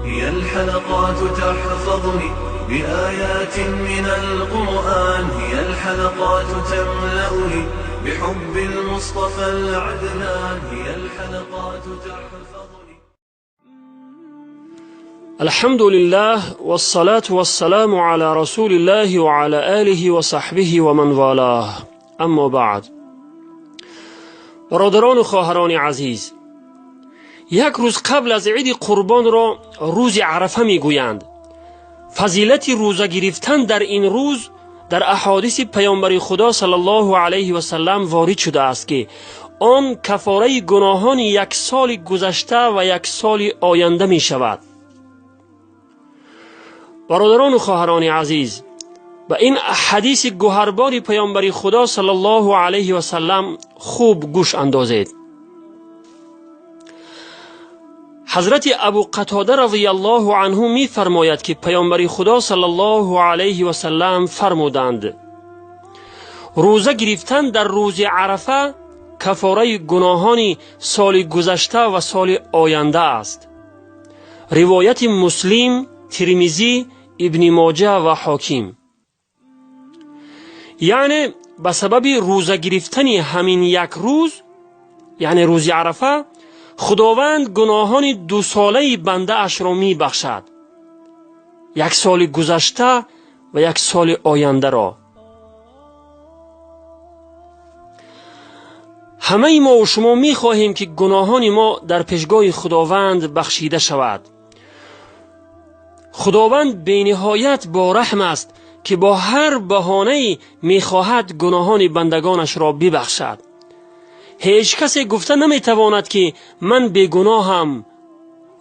هي الحلقات تحفظني بآيات من القرآن، هي الحلقات تملأني بحب المصطفى العدنان، هي الحلقات تحفظني. الحمد لله والصلاة والسلام على رسول الله وعلى آله وصحبه ومن والاه. اما بعد. бародарону хоҳарони азиз, як рӯз қабл аз иди қурбонро рӯзи Арафа мегӯянд. Фазилати рӯза гирифтан дар ин рӯз дар аҳодиси паёмбари Худо саллаллоҳу алайҳи васаллам ворид шудааст, ки он кафораи гуноҳони як соли гузашта ва як соли оянда мешавад. Бародарону хоҳарони азиз, ба ин ҳадиси гуҳарбори паёмбари Худо саллаллоҳу алайҳи васаллам хуб гӯш андозед. Ҳазрати Абу Қатода разияллоҳу анҳу мефармояд, ки паёмбари Худо саллаллоҳу алайҳи васаллам фармуданд: рӯза гирифтан дар рӯзи Арафа кафораи гуноҳони соли гузашта ва соли оянда аст. Ривояти Муслим, Тирмизӣ, Ибни Моҷа ва Ҳоким. Яъне ба сабаби рӯза гирифтани ҳамин як рӯз, яъне рӯзи Арафа, Худованд гуноҳони дусолаи бандаашро мебахшад, як соли гузашта ва як соли ояндаро. Ҳамаи мову шумо мехоҳем, ки гуноҳони мо дар пешгоҳи Худованд бахшида шавад. Худованд бениҳоят бораҳм аст, ки бо ҳар баҳонае мехоҳад гуноҳони бандагонашро бибахшад. Ҳеҷ касе гуфта наметавонад, ки ман бегуноҳам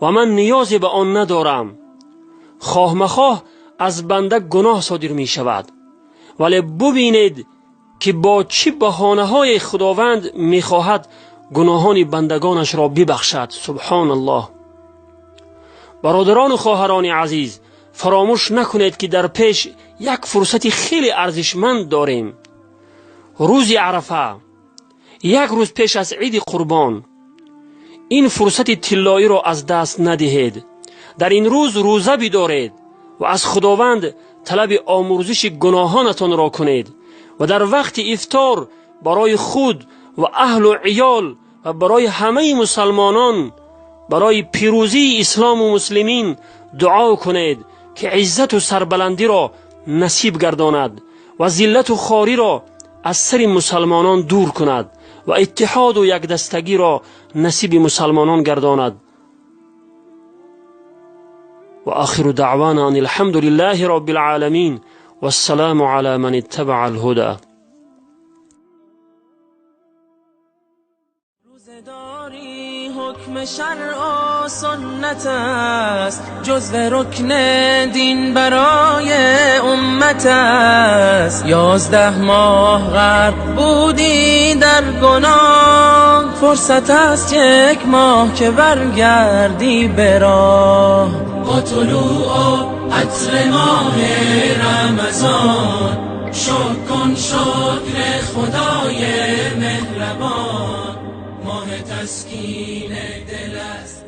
ва ман ниёзе ба он надорам. Хоҳ махоҳ аз банда гуноҳ содир мешавад, вале бубинед, ки бо чӣ баҳонаҳое Худованд мехоҳад гуноҳони бандагонашро бибахшад. Субҳоналлоҳ. Бародарону хоҳарони азиз, фаромӯш накунед, ки дар пеш як фурсати хеле арзишманд дорем. Рӯзи Арафа, як рӯз пеш аз иди қурбон. Ин фурсати тиллоиро аз даст надиҳед. Дар ин рӯз рӯза бидоред ва аз Худованд талаби омӯрзиши гуноҳонатонро кунед ва дар вақти ифтор барои худ ва аҳлу иёл ва барои ҳамаи мусалмонон, барои пирӯзии ислому муслимин дуо кунед, ки иззату сарбаландиро насиб гардонад ва зиллату хориро аз сари мусалмонон дур кунад ва иттиҳоду якдастагиро насиби мусалмонон гардонад. Ва охиру даъвана ан алҳамду лиллаҳи роббил оламин вассаламу ала ман иттабаа алҳуда. حکم شرع و سنت است، جزو رکن دین برای امت است. 11 ماه غرق بودی در گناه، فرصت است یک ماه که برگردی به راه. با طلوع و عطر ماه رمضان، شکر کن شکر خدای مهربان. ماه تسکین دل است.